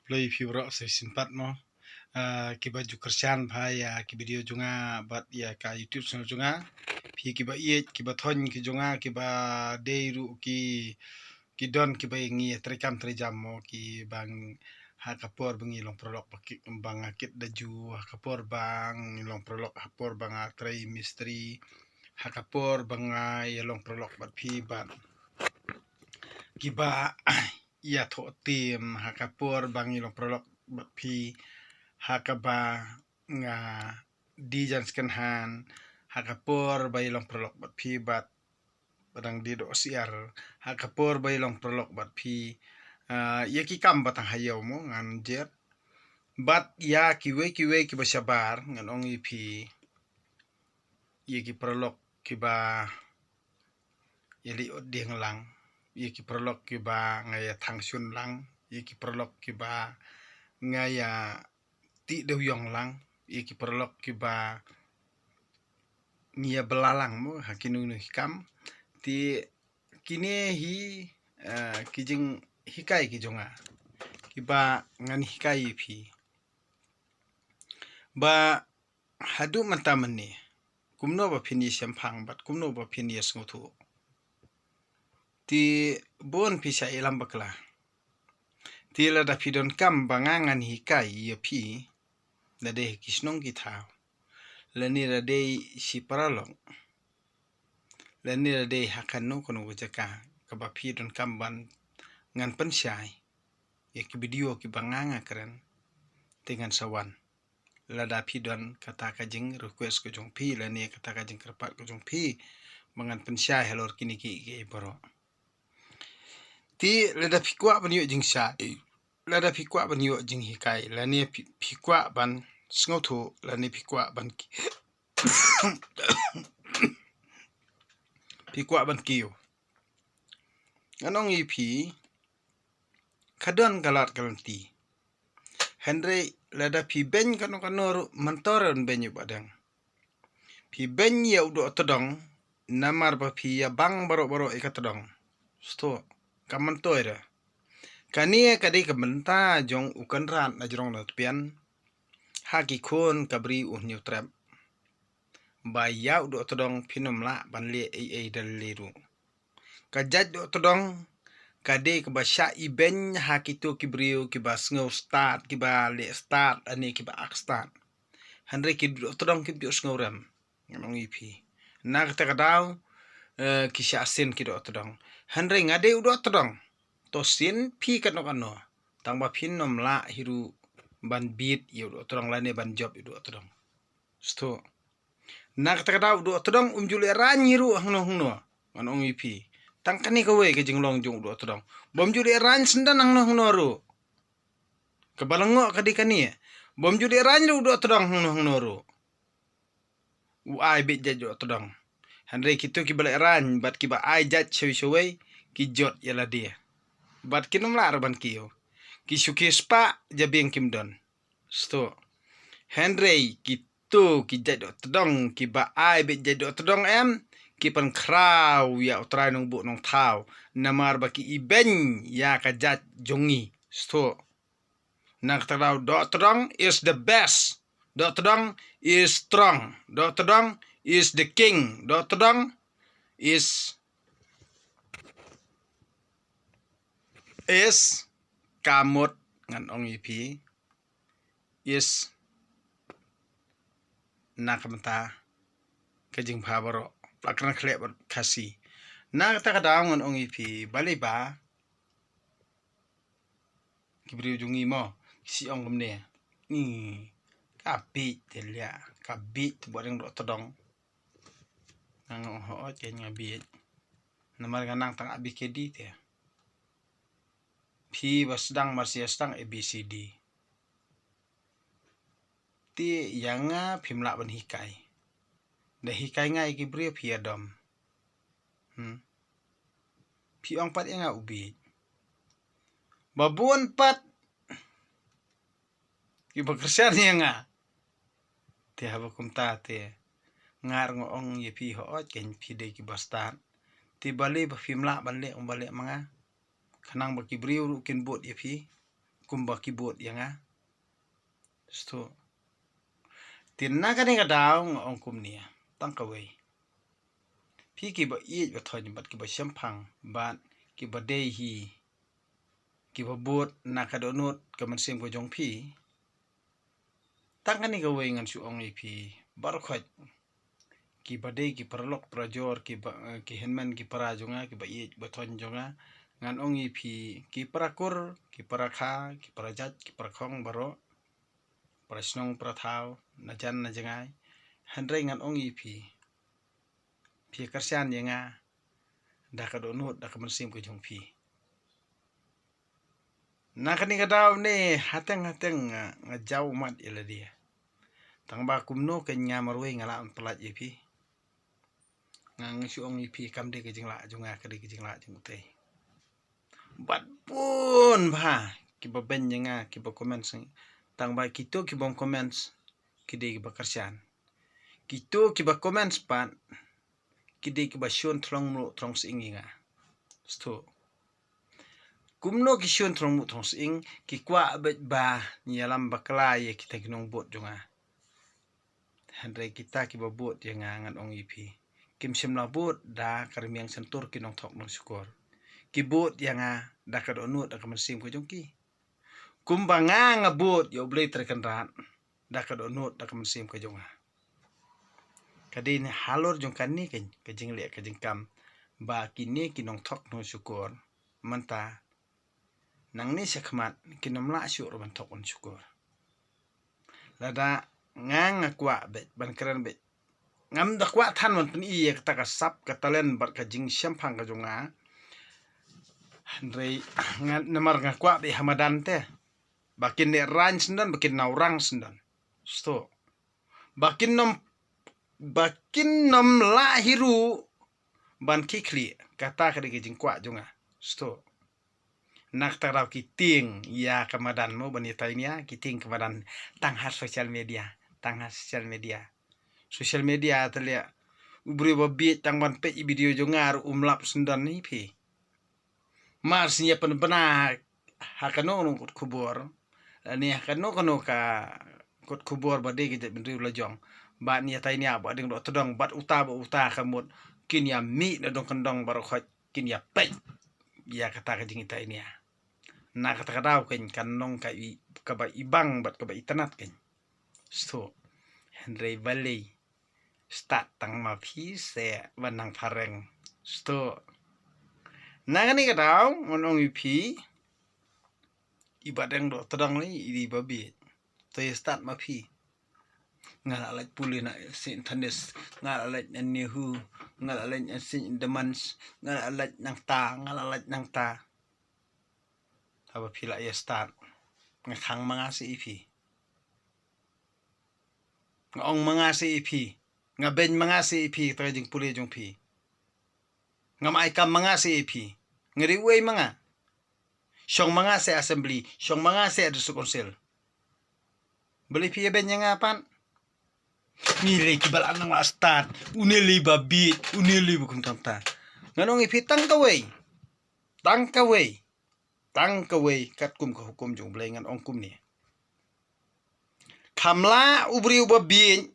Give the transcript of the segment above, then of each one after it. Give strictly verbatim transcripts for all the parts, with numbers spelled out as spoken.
Khublei phi baroh sa shisien pat mo. Ah, kiba ju kyrshan bha ïa ki video jong nga bad ïa ka YouTube channel jong nga. Phi kiba ïeit, kiba thoiñ ki jong nga, kiba dei ruh ki, ki don kiba ngi ïa trei kam trei jam mo, kiba ha ka por ba ngi long paralok ba ki, ba nga kit da ju, ha ka por ba ngi long paralok, ha ka por ba nga trei mistri, ha ka por ba nga ïa long paralok bad phi bad kiba ïathuh tim, ha ka por ba ngi long paralok bad phi, ha kaba nga die jan second hand, ha ka por ba ïa long paralok bad phi bad ba dang die doh siar, ha ka por ba ïa long paralok bad phi, ah, ïa ki kam ba tang ha ïew mo ngan jied. Bad ïa kiwei kiwei kiba shabar ngan ong ïa phi, ïa ki paralok kiba ïa leit dieng lang, ïa ki paralok kiba nga ïa thang shun lang, ïa ki paralok kiba nga ïa tih dewiong lang, ïa ki paralok kiba ngi ïa bylla lang mo ha kino kino ki kam. Te kine hi, eh, ki jinghikai ki jong nga kiba ngan hikai ïa phi ba haduh mynta mynne kumno ba phin ïa shemphang bad kumno ba phin ïa sngewthuh. Te bun phi shah ïalam bakla. Te lada phi donkam ba nga ngan hikai ïa phi, da dei ki shnong ki thaw, lane da dei shi paralok, lane da dei ha kano kano ka jaka kaba phi donkam ban ngan pynshai ïa ki video kiba nga nga kren, te ngan sa wan. Lada phi don kata ka jing request ka jong phi lane kata ka jingkyrpad ka jong phi ba ngan pynshai halor kine ki, ki baroh. Te lada phi kwah ban ïoh jingshai, lada phi kwah ban ïoh jinghikai, lane phi, phi kwah ban sngewthuh, lane phi kwah ban ki, phi kwah ban kiew, ngan ong ïa phi, ka don ka lad ka lynti. Hynrei lada phi beiñ kano kano ruh, mynta ruh yn beiñ ïa u bahdeng. Phi beiñ ïa u doh tdong namar ba phi ïa bang baroh baroh ïa ka tdong. Sngewthuh, ka myntoi re. Kane ka dei ka bynta jong u Kynrad na jrong na tbian ha ki khun ka Bri u Hynñiewtrep, ba ïa u doh tdong phin ym lah ban leh ei ei da lei ruh. Ka jait doh tdong ka dei kaba shah ibeiñ ha kito ki briew kiba sngew stad, kiba leh stad, lane kiba ak stad. Hynrei ki doh tdong kim ju sngew rem, ngan ong ïa phi. Na kata ka daw, eh, ki shah sien ki doh tdong. Hynrei nga dei u doh tdong, to sien phi kano kano, tang ba phin ym lah hi ruh ban bit ïa u doh tdong lane ban jop ïa u doh tdong. Sngewthuh. Na kata ka daw u doh tdong um ju leh raiñ hi ruh hangno hangno, ngan ong ïa phi. Tang kane kawei ka jinglong jong u doh tdong, bym ju leh raiñ syndon hangno hangno ruh. Kaba la ngoh ka dei kane, bym ju leh raiñ ruh u doh tdong hangno hangno ruh. U ai beit jait doh tdong. Hynrei kito kiba leh raiñ bad kiba ai jait shawei shawei, ki jot ïa lade. Bad kin ym lah ruh ban kiew. Ki shu kiew spah, jabieng kim don. Sngewthuh. Hynrei kito ki jait doh tdong kiba ai beit jait doh tdong em, ki pynkhraw ïa U Trai Nongbuh Nongthaw namar ba ki ibeiñ ïa ka jait jong ngi. Sngewthuh. Na kata ka daw doh tdong is the best. Doh tdong is strong. Doh tdong is the king. Doh tdong is, is ka mut, ngan ong ïa phi, is na ka bynta ka jingbha baroh, la kren khleh bad Khasi. Na kata ka daw ngan ong ïa phi, balei ba ki briew jong ngi mo, ki shu ong kumne, ni ka bit te lia, ka bit te buh ring doh tdong. Nga ong hooid, nga bit. Namar nga nang tang A B C D te. Phi ba sdang mar shu sdang A B C D. Te ïa nga phim lah ban hikai. Da hikai nga ïa ki briew phi ïa dom. Hmm. Phi ong pat ïa nga u bit. Ba bun pat kiba kyrshan ïa nga. Te haba kumta te nga ruh nga ong ïa phi hooid, kein phi dei kiba stad. Te balei ba phim lah ban leh kumba leh ma nga. Khnang ba ki briew ruh kin bud ïa phi. kumba ki bud ïa nga. Sdang. Te na kane ka daw nga ong kumne, tang kawei. Phi kiba ïeit ba thoh bad kiba shemphang bad kiba dei hi, kiba bud na ka dohnud ka mynsiem ka jong phi. Tang kane kawei ngan shu ong ïa phi baroh khoit, kiba dei ki paralok parajor, kiba, eh, ki hynmen ki para jong nga, kiba ïeit ba thoh jong nga, ngan ong ïa phi, ki para kur, ki para kha, ki para jait, ki para khong baroh, para shnong para thaw, na jan na jngai. Hynrei ngan ong ïa phi, phi kyrshan ïa nga da ka dohnud da ka mynsiem ka jong phi. Na kane ka daw ne hateng hateng nga, nga jaw ummat ïa lade. Tang ba kumno kein nga marwei nga lah ban pyllait ïa phi. Nga, nga shu ong ïa phi kam dei ka jinglah jong nga, ka dei ka jinglah jong utei. Bad bun bha kiba beiñ ïa nga, kiba comments. Tang ba kito kibym comments ki dei kiba kyrshan. Kito kiba comments pat ki dei kiba shun thlong mluh thlong sying ïa nga. Sdang. Kumno ki shun thlong mluh thlong sying? Ki kwah beit ban ïalam bakla ïa kita ki nongbud jong nga. Hynrei kita kiba bud ïa nga ngan ong ïa phi, kim shym la bud da ka rmiang shyntur ki nongthok nongshukor. Ki bud ïa nga da ka dohnud da ka mynsiem ka jong ki. Kumba nga nga bud ïa U Blei Trai Kynrad da ka dohnud da ka mynsiem ka jong nga. Ka dei ne halor jong kane ka, ka jingleh ka jingkam ba kine ki nongthok nongshukor mynta nangne shakhmat kin ym lah shuh ruh ban thok ban shukor. Lada nga nga kwah beit ban kren beit, ngam da kwah than ban pyni ïa kata ka sap ka talent bad ka jingshemphang ka jong nga. Hynrei nga, namar nga kwah beit ha madan te, ba kin leh rang shen don, ba kin nang rang shen don. Sdang. Ba kin ym, ba kin ym lah hi ruh ban khlieh. Kata ka dei ka jingkwah jong nga. Sdang. Na kata ka daw ki tieng ïa ka madan mo ban ïa tai nia, ki tieng ka madan tang ha social media, tang ha social media. Social media te leh u briew ba bieit tang ban peit ïa video jong nga ruh um lap shen don ïa phi. Mar shen ïa pynbna ha kano kano ka kot khubor, ne ha kano kano ka kot khubor ba dei ka jaitbynriew la jong, bad ïa tai nia ba dang doh tdong bad uta ba uta ka mut kin ïa mih na dong kyndong baroh khoit kin ïa peit ïa kata ka jingïatai nia. Na kata ka daw kein kan long ka i, kaba i bang bad kaba i tnat kein. Sdang. Hynrei balei stad tang ma phi seh ban nang phareng? Sdang. Na kane ka daw ngan ong ïa phi, i ba dang doh tdong lei i dei ba bieit. To ïa stad ma phi. Nga la leit pule na Saint Thomas, nga la leit na NEHU, nga la leit na Saint Edmund's, nga la leit nangta, nga la leit nangta. Haba phi la ïa stad, nga khang ma nga seh ïa phi. Nga ong ma nga seh ïa phi. Nga beiñ ma nga seh ïa phi, kata ka jingpule jong phi. Ngam ai kam ma nga seh ïa phi. Nga dei uei ma nga? Shong ma nga seh assembly, shong ma nga seh district council. Balei phi ïa beiñ ïa nga pat? Ngi lei kiba la nang la stad, une lei ba bieit, une lei ba kumta kumta. Ngan ong ïa phi tang kawei. Tang kawei. Tang kawei katkum ka hukum jong U Blei ngan ong kumne. Kham lah u briew ba bieit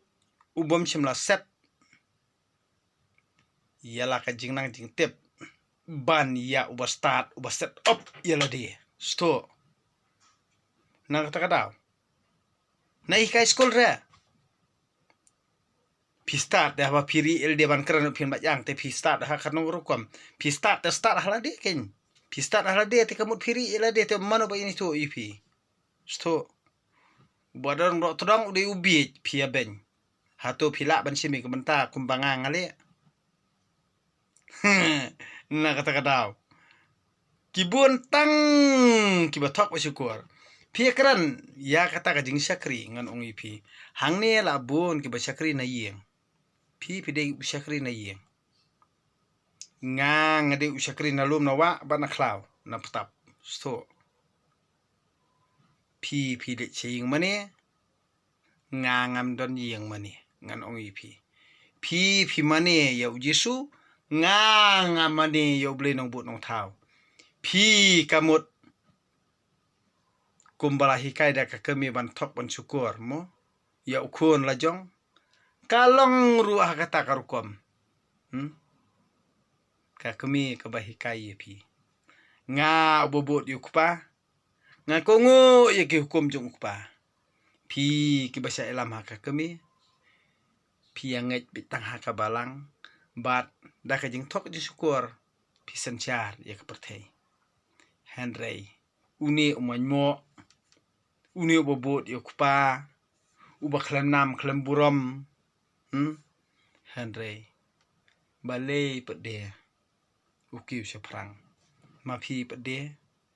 u bym shym la set ïa la ka jingnang jingtip ban ïa uba stad, uba set up ïa lade. Sdang. Na kata ka daw, na i high school re phi stad da haba phi ri ïa lade ban kren, phin ba ïang te phi stad ha ka nong rukom. Phi stad te stad ha lade kein. Phi stad ha lade te ka mut phi ri ïa lade te mano ba in ïathuh ïa phi? Sdang. Ba dang doh tdong u dei u bieit phi ïa beiñ. Hato phi lah ban shim ïa ka bynta kumba nga nga leh? Na kata ka daw ki bun tang kiba thok ba shukor. Phi ïa kren ïa kata ka jingshakri, ngan ong ïa phi, hangne la bun kiba shakri na ïing. Phi phi dei u shakri na ïing. Nga nga dei u shakri na lum na wah bad na khlaw na ptap. Sdang. Phi phi dei sha ïing mane, nga ngam don ïing mane. Ngan ong ïa phi, phi phi mane ïa U Jisu, nga nga mane ïa U Blei Nongbud Nongthaw. Phi ka mut kumba la hikai da ka kmie ban thok ban shukor mo ïa u khun la jong, ka long ruh ha kata ka rukom. Hmm? Ka kmie kaba hikai ïa phi. Nga uba bud ïa u kpa, nga kohnguh ïa ki hukum jong u kpa. Phi kiba shah ïalam ha ka kmie, phi ïa ngeit beit tang ha ka balang bad da ka jingthok jingshukor phi synshar ïa ka pyrthei. Hynrei une u maimboh, une uba bud ïa u kpa, uba khlem nam khlem burom. Hmm? Hynrei balei pat de u kiew shaphrang? Ma phi pat de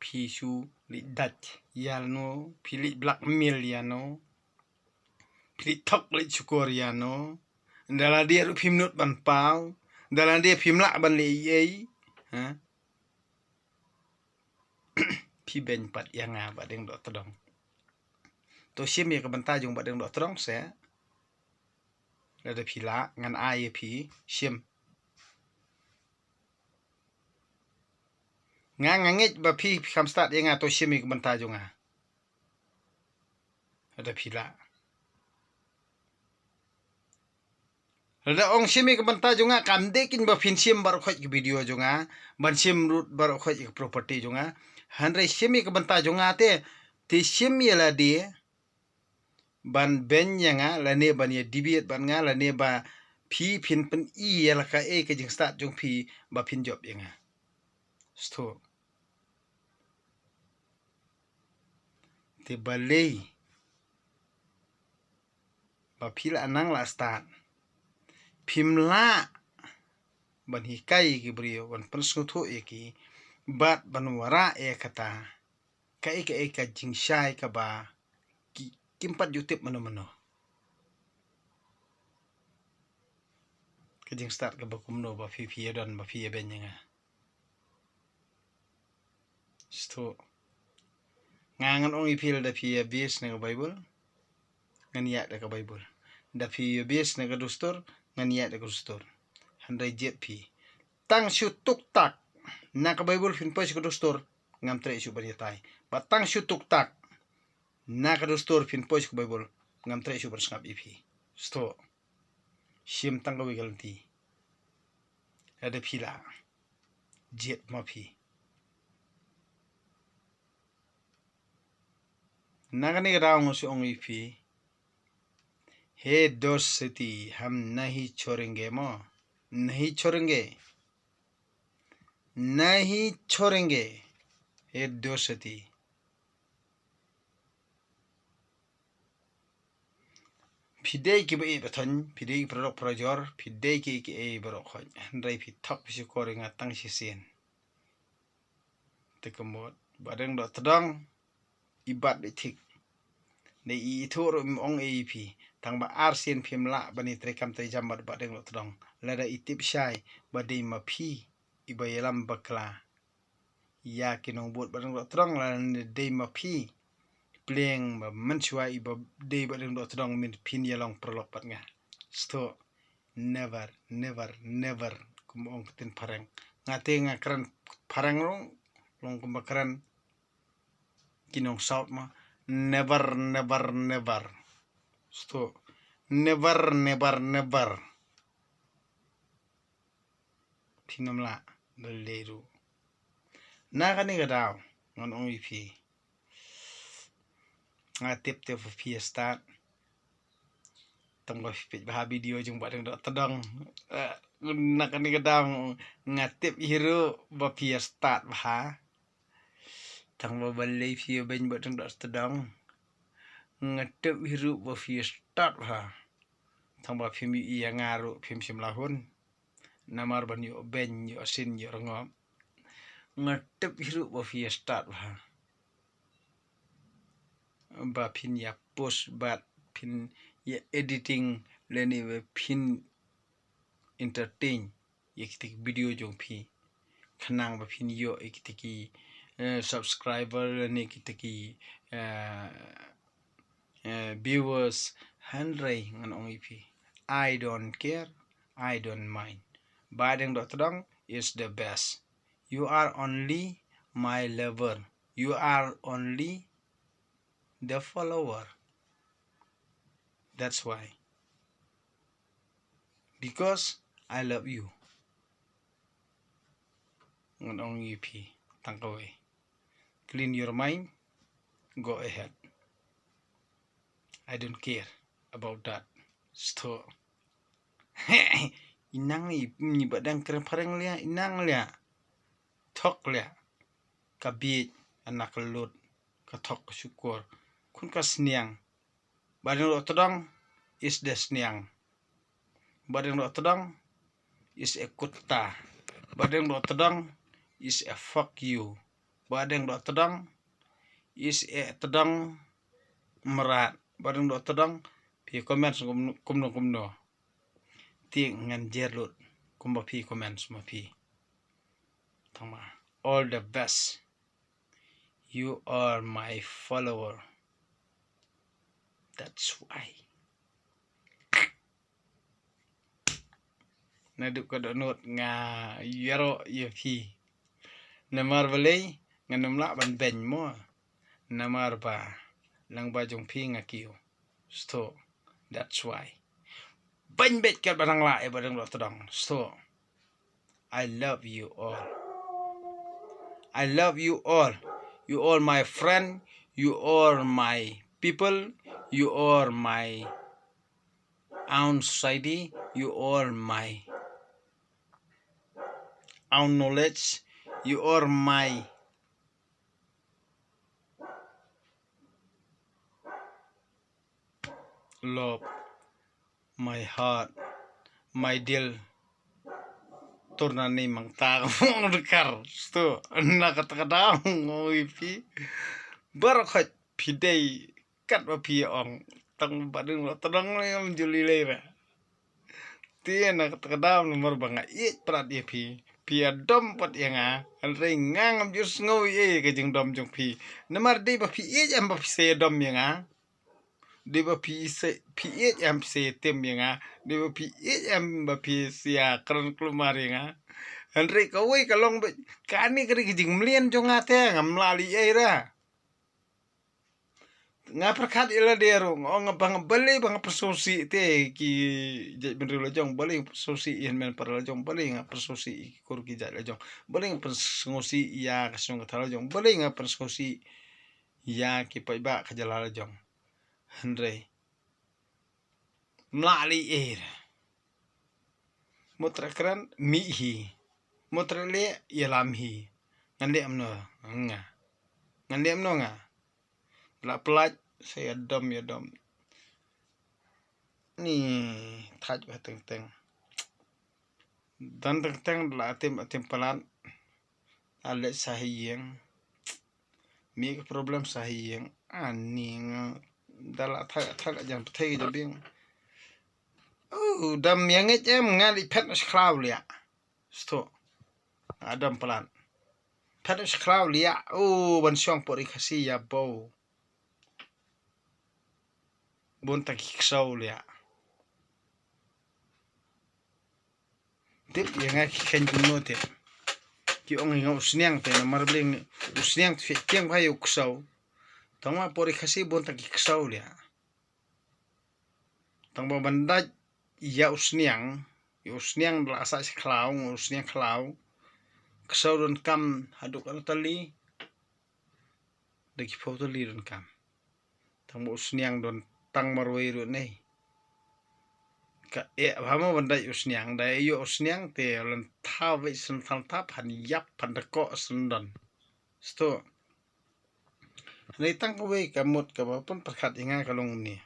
phi shu leit dait ïa no, phi leit blackmail ïa no, phi leit thok leit shukor ïa no. Da lade ruh phim nud ban paw, da lade phim lah ban leh ei ei. Ha? Phi beiñ pat ïa nga Bahdeng Dohtdong. To shim ïa ka bynta jong Bahdeng Dohtdong se. Lada phi lah ngan ai ïa phi shim. Nga nga ngeit ba phi phi kham stad ïa nga, to shim ïa ka bynta jong nga. Lada phi lah. Lada ong shim ïa ka bynta jong nga, kam dei kein ba phin shim baroh khoit ka video jong nga, ban shim ruh baroh khoit ka property jong nga. Hynrei shim ïa ka bynta jong nga te, te shim ïa lade ban beiñ ïa nga, lane ban ïa debate bad nga, lane ba phi phin pyni ïa la kaei ka jingstad jong phi ba phin jop ïa nga. Sngewthuh. Te balei ba phi la nang la stad phim lah ban hikai ïa ki briew, ban pynsngewthuh ïa ki, bad ban wanrah ïa kata kaei kaei ka jingshai kaba ki, kim pat ju tip mano mano. Ka jingstad kaba kumno ba phi phi ïa don, ba phi ïa beiñ ïa nga? Sngewthuh. Nga ngan ong ïa phi, lada phi ïa base na ka Baibl, ngan ïaid da ka Baibl. Da phi ïa base na ka dustur, ngan ïaid da ka dustur. Hynrei jied phi, tang shu tuktak na ka Baibl phin poi sha ka dustur, ngam treh shuh ban ïatai. Bad tang shu tuktak na ka dustur phin poi sha ka Baibl, ngam treh shuh ban sngap ïa phi. Sngewthuh. Shim tang kawei ka lynti. Lada phi lah, jied ma phi. Na kane ka daw nga shu ong ïa phi, हे दोस्त साथी, हम नहीं छोड़ेंगे mo, नहीं छोड़ेंगे, नहीं छोड़ेंगे, हे दोस्त साथी. Phi dei kiba ïeit ba thon, phi dei ki paralok parajor, phi dei kiei kiei baroh khoit, hynrei phi thok phi shukor ïa nga tang shisien. Te ka mut Bahdeng Dohtdong, i bat beit thik. Dei i ithuh ruh im ong ei ïa phi. Tang ba arsien phim lah ban ïatrei kam trei jam bad Bahdeng Dohtdong. Lada i tip shai ba dei ma phi iba ïalam bakla ïa ki nongbud Bahdeng Dohtdong, lane dei ma phi pliang ba mynshuwa iba dei Bahdeng Dohtdong, min phin ïa long paralok bad nga. Sngewthuh. Never, never, never. Kum ong ka ktien phareng. Nga te nga kren phareng ruh, long kumba kren ki nong South mo. Never, never, never. Sngewthuh. Never, never, never. Phin ym lah da lei ruh. Na kane ka daw ngan ong ïa phi, nga tip te ba phi ïa stad. Tang ba phi peit bha video jong Bahdeng Dohtdong. Eh, na kane ka daw nga tip hi ruh ba phi ïa stad bha. Tang ba balei phi ïa beiñ Bahdeng Dohtdong? Nga tip hi ruh ba phi ïa stad bha. Tang ba phim ïohi ïa nga ruh phim shym la hun. Namar ban ïoh beiñ, ïoh sin, ïoh rngop. Nga tip hi ruh ba phi ïa stad bha. Ba phin ïa post bad phin ïa editing lane ba phin entertain ïa kita ki video jong phi. Khnang ba phin ïoh ïa kita ki, eh, subscriber lane kita ki, eh, eh, viewers, hynrei ngan ong ïa phi, I don't care, I don't mind. Bahdeng Dohtdong is the best. You are only my lover. You are only the follower. That's why. Because I love you. Ngan ong ïa phi tang kawei. Clean your mind. Go ahead. I don't care about that. Sto. Inang ni, ni ba dang kren phareng lia, inang lia. Thok lia. Ka biej, anak lut. Ka thok ka syukur. Khun ka sniang. Ba dang doh tdong is the sniang. Ba dang doh tdong is a kutta. Ba dang doh tdong is a fuck you. Ba dang doh tdong is a tdong mrad. Ba dang doh tdong phi comment kumno kumno. Ti ngan jer lut kumba phi comment ma phi. Tang ma. All the best. You are my follower. That's why. Naduh ka dohnud nga ïaroh ïa phi. Namar balei ngan ym lah ban beiñ mo. Namar ba lang ba jong phi nga kiew. Sto. That's why. Beiñ beit kat ba dang lah ïa ba dang doh tdong. Sto. I love you all. I love you all. You all my friend. You all my people. You all my own society. You all my own knowledge. You all my love, my heart, my deal. Turna ni mang ta mong dekar. Sto na kata kata mong ipi. Barokat pidei kat ba pi ong. Tang badung lo tadong le am juli le ra. Ti na kata kata namar ba nga iet prat ïa phi. Phi adom pat ïa nga. Hynrei nga ngam jur sngew ïa ka jingdom jong phi. Namar dei ba phi iet am ba phi se adom ïa nga. Dei ba phi se phi iet am phi se tim ïa nga. Dei ba phi iet am ba phi sia kren klumar ïa nga. Hynrei kawei ka long ba kane ka dei ka jingmlien jong nga te ngam lah leh ei ra. Nga pyrkhat ïa lade ruh nga ong ba nga balei ba nga pynsngewsih te ki jait bynriew la jong, balei nga pynsngewsih ïa hynmen para la jong, balei nga pynsngewsih ïa ki kur ki jait la jong, balei nga pynsngewsih ïa ka shnong ka thaw la jong, balei nga pynsngewsih ïa ki paidbah ka jylla la jong. Hynrei mlah lei er. Mutra kran mih hi. Mutra leh ïalam hi. Ngan leh mno nga. Ngan leh mno nga. La plaj sa ïadom ïadom. Ni thaj ba teng teng. Dan teng teng la atim atim palat. A leh sa hi ïeng. Mi ka problem sa hi ïeng. Ani nga da la thak thak jan pthei ka jabing. Oh, dam ïeng ngej em nga li phet na sklaw lia. Sto. Adam plan. Phet na sklaw lia. Oh, ban shong pori Khasi ïa bo. Bun ta ki ksaw lia. Tip ïa nga ki khein kumno tip. Ki ong ïa nga u sniang te namar bling u sniang te kiang bha ïa u ksaw. Tang ma pori Khasi bun ta ki ksaw lia. Tang ba ban dait ïa u sniang, ïa u sniang da la sa khlaw, u sniang khlaw. Ksaw don kam haduk ar tali. Da ki phew tali don kam. Tang ba u sniang don tang marwei ruh nei. Ka eh ba ma ban dait u sniang, da ïa u sniang te lan thaw wei san thaw tap han ïap han da ko san don. Sto. Nei tang ka wei ka mut ka ba pun pyrkhat ïa nga ka long ni.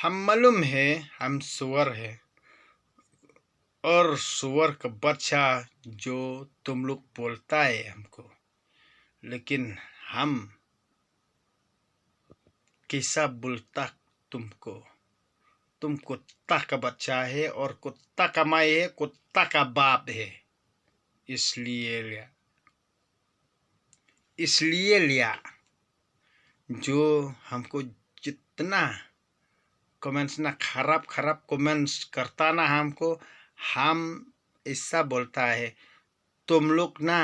हम मालूम है हम सुअर है और सुअर का बच्चा जो तुम लोग बोलता है हमको, लेकिन हम कैसा बोलता तुमको? तुम कुत्ता का बच्चा है और कुत्ता का माई है, कुत्ता का बाप है। इसलिए लिया, इसलिए लिया जो हमको जितना कमेंट्स ना खराब खराब कमेंट्स करता ना हमको, हम ऐसा बोलता है, तुम लोग ना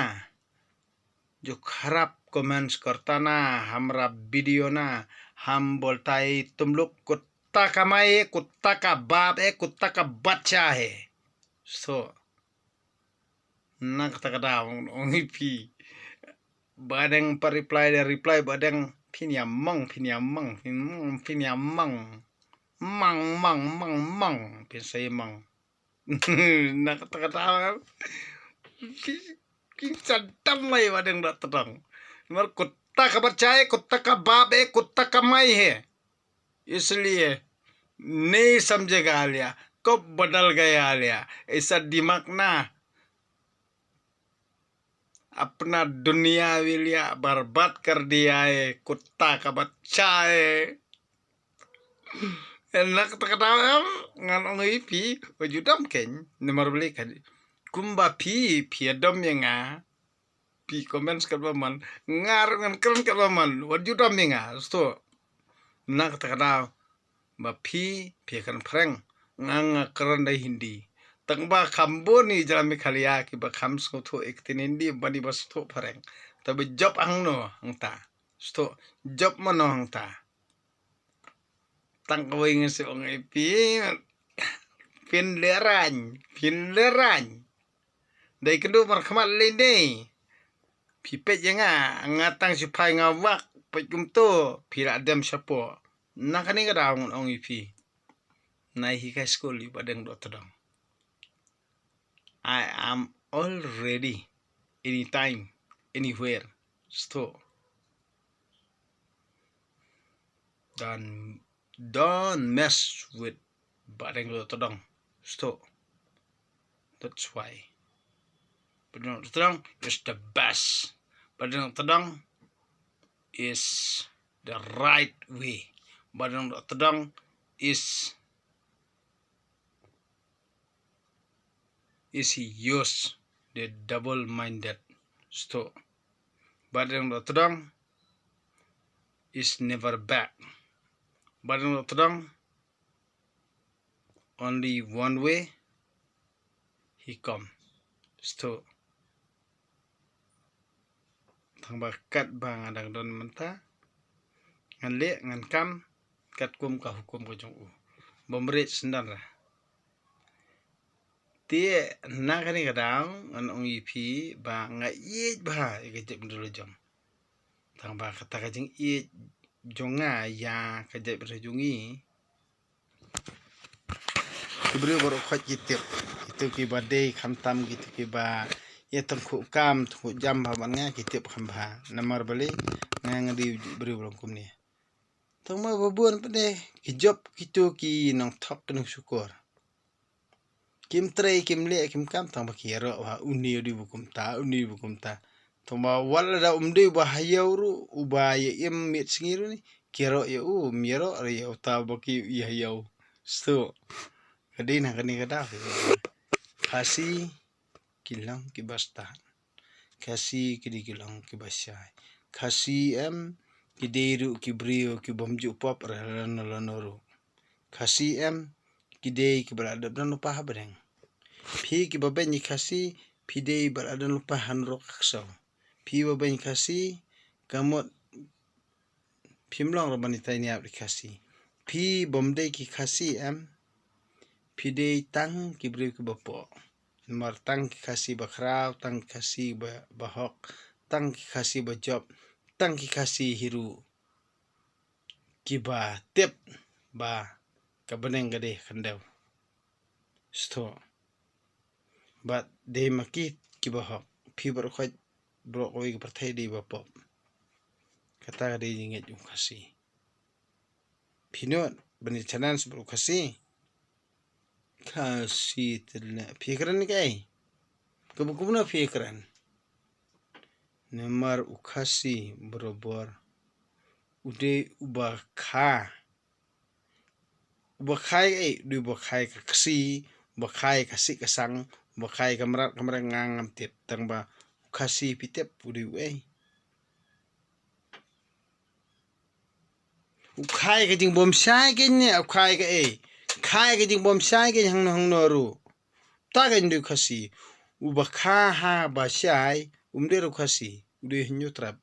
जो खराब कमेंट्स करता ना, हमारा वीडियो ना, हम बोलता है तुम लोग कुत्ता कमाए, कुत्ता का बाप है, कुत्ता का बच्चा है। So, na kata ka daw ong ong ïa phi. Ba dang pat reply da reply, ba dang phin ïa mong, phin ïa mong, phin mong, phin ïa mong. Mong, mong, mong, mong. Phin sa ïa mong. Na kata ka daw. Phi, phin sa dam mai ba dang da tdong. Mar kutta ka bachai, kutta ka bap eh, kutta ka mai he. इसलिए नहीं समझेगा आलिया, कब बदल गया आलिया, ऐसा दिमाग ना अपना दुनिया विलिया बर्बाद कर दिया है, कुत्ता का बच्चा है। Nak tak kata em, ngan ong ïa phi, wa ju dam kein, namar beli kan. Kumba phi, phi dam ïa nga, phi comments katba man, nga ruh ngan kren katba man, wat ju dam ïa nga, sto. Na kata ka daw, ba phi, phi kren phareng, nga nga kren da Hindi. Tang ba kham bun i jala Meghalaya kiba kham sngewthuh ïa ka ktien Hindi, bad i ba sngewthuh phareng. Tangba jop hangno hangta. Sto, jop mano hangta. Tang kawei ngan sa ong ïa phi. Phin lehraiñ, phin lehraiñ. Dei kynduh markhmat lei dei. Phi peit ïa nga, nga tang sipai nga wak, peit kumto, phi la dem shapoh. Na kane ka daw ngan ong ïa phi. Nai hi ka skul ïa ba dang doh tdong. I am all ready, anytime, anywhere. Sto. Don't, don't mess with ba dang doh tdong. Sto. That's why ba dang doh tdong is the best. Ba dang doh tdong is the right way. Ba dang doh tdong is is he use the double minded. Sto. Ba dang doh tdong is never back. Ba dang doh tdong only one way he come. Sto. Tang ba kat ba nga dang don mynta, ngan leh ngan kam katkum ka hukum ka jong u. Bym rit syndan ra. Te na kane ka daw ngan ong ïa phi ba nga ïeit bha ïa ka jaitbynriew la jong. Tang ba kata ka jingïeit jong nga ïa ka jaitbynriew jong ngi, ki briew baroh khoit ki tip. Kito kiba dei khamtam, kito kiba ïa tang khuh kam tang khuh jam bha ban nga, ki tip kham bha. Namar balei? Nga nga dei briew ba long kumne. Tang ma ba bun pat de ki jop kito ki nongthok ki nongshukor. Kim trei kim leh kim kam tang ba ki ïaroh ba une u dei ba kumta, une u dei ba kumta. Tang ba wat lada um dei ba ha ïew ruh, uba ïa im miet sngi ruh ne, ki ïaroh ïa u, um ïaroh ruh ïa uta ba ki ïa ha ïew. Sto. Ka dei na kane ka daw. Khasi ki long kiba stad. Khasi ki dei ki long kiba shai. Khasi em ki dei ruh ki briew ki bym ju pop re lano lano ruh. Khasi em ki dei kiba la dep don lypa ha bneng. Phi kiba beiñ ïa Khasi, phi dei ba la don lypa ha nrok ha ksaw. Phi ba beiñ Khasi, ka mut phim long ruh ban ïa taniap ïa Khasi. Phi bym dei ki Khasi em, phi dei tang ki briew kiba poh. Namar tang ki Khasi ba khraw, tang ki Khasi ba, ba hok, tang ki Khasi ba jop, tang ki Khasi hi ruh kiba tip ba ka bneng ka dei khyndew. Sto. Bad dei ma ki kiba hok, phi baroh khoit baroh kawei ka pyrthei dei ba pop. Kata ka dei jingngeit u Khasi. Phi nud ban ïa challenge bad u Khasi. Khasi te leh phi kren kaei? Kaba kumno phi kren? Namar u Khasi barabor u dei uba kha. Uba kha ïa kaei? U dei uba kha ïa ka Khasi, uba kha ïa ka sih ka sang, uba kha ïa ka mrad ka mreng, nga ngam tip, tang ba u Khasi phi tip u dei uei. U kha ïa ka jingbymshai kein ne, u kha ïa kaei? Kha ïa ka jingbymshai kein hangno hangno ruh. Ta kein u dei u Khasi. Uba kha ha ba shai um dei ruh u Khasi. u dei u Hynñiewtrep.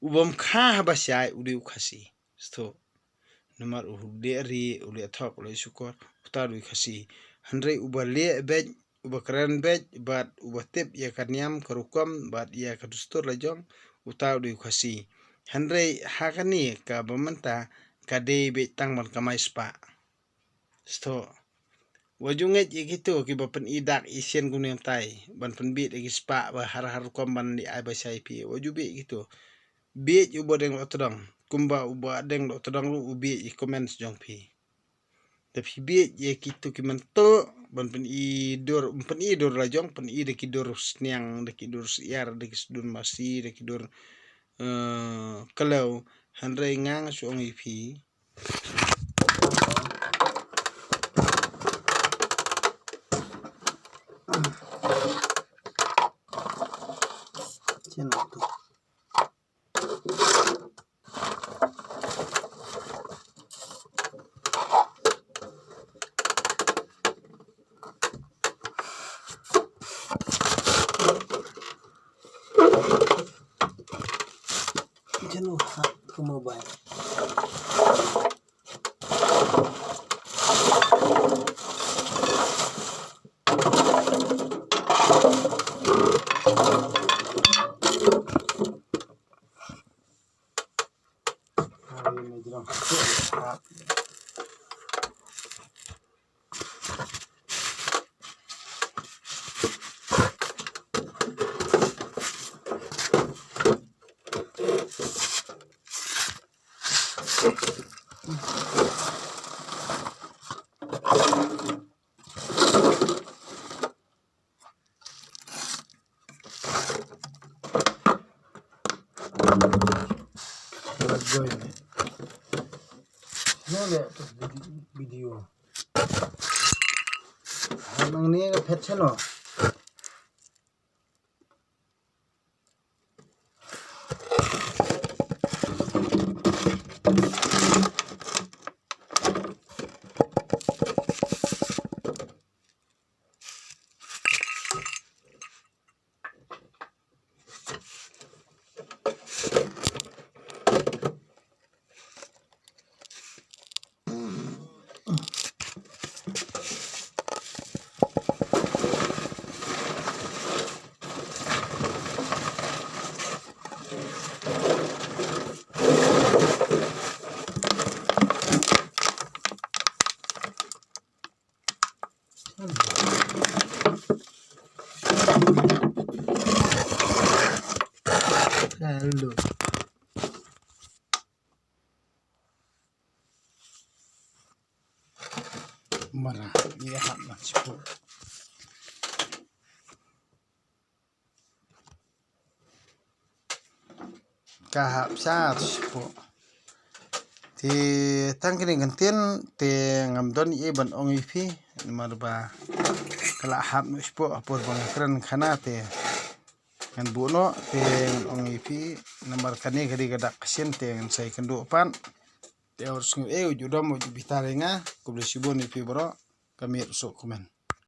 U bym kha haba shai u dei u Khasi. Sdang. Namar u leh rieh, u leh thok, u leh shukor, uta u dei u Khasi. Hynrei uba leh beit, uba kren beit, bad uba tip ïa ka niam ka rukom, bad ïa ka dustur la jong, uta u dei u Khasi. Hynrei ha kane kaba mynta ka dei beit tang ban kamai spah. Sdang. Wat ju ngeit ïa kito kiba pyni dak i sien kumne mynta, ban pynbiej ïa ki spah ba har har rukom ban leh ai ba shai phi. Wat ju biej ïa kito. Biej uba deng doh tdong. Kumba uba deng doh tdong ruh u biej ïa comments jong phi. Da phi biej ïa kito ki mynta ban pyni dur, pyni dur la jong, pyni da ki dur sniang, da ki dur syiar, da ki sdun masi, da ki dur, eh, kalew. Hynrei nga nga shu ong ïa phi. Channel tu. Jano ha ka mobile. Video. Hangne ka phet channel. Hello. Mara, ïa hap na chipo. Ka hap sha chipo. Te tang kine kan tien te ngam don ei ban ong ïa phi namar ba ka la hap na chipo ha por ba nga kren khana te. Ngan buh noh te ngan ong ïa phi namar kane ka dei ka dak ka sien te ngan sa ïakynduh pat. Te ur sngew eh u ju dom u ju bitar ïa nga. Khublei shibun ïa phi baroh. Ka miet u suk kumne.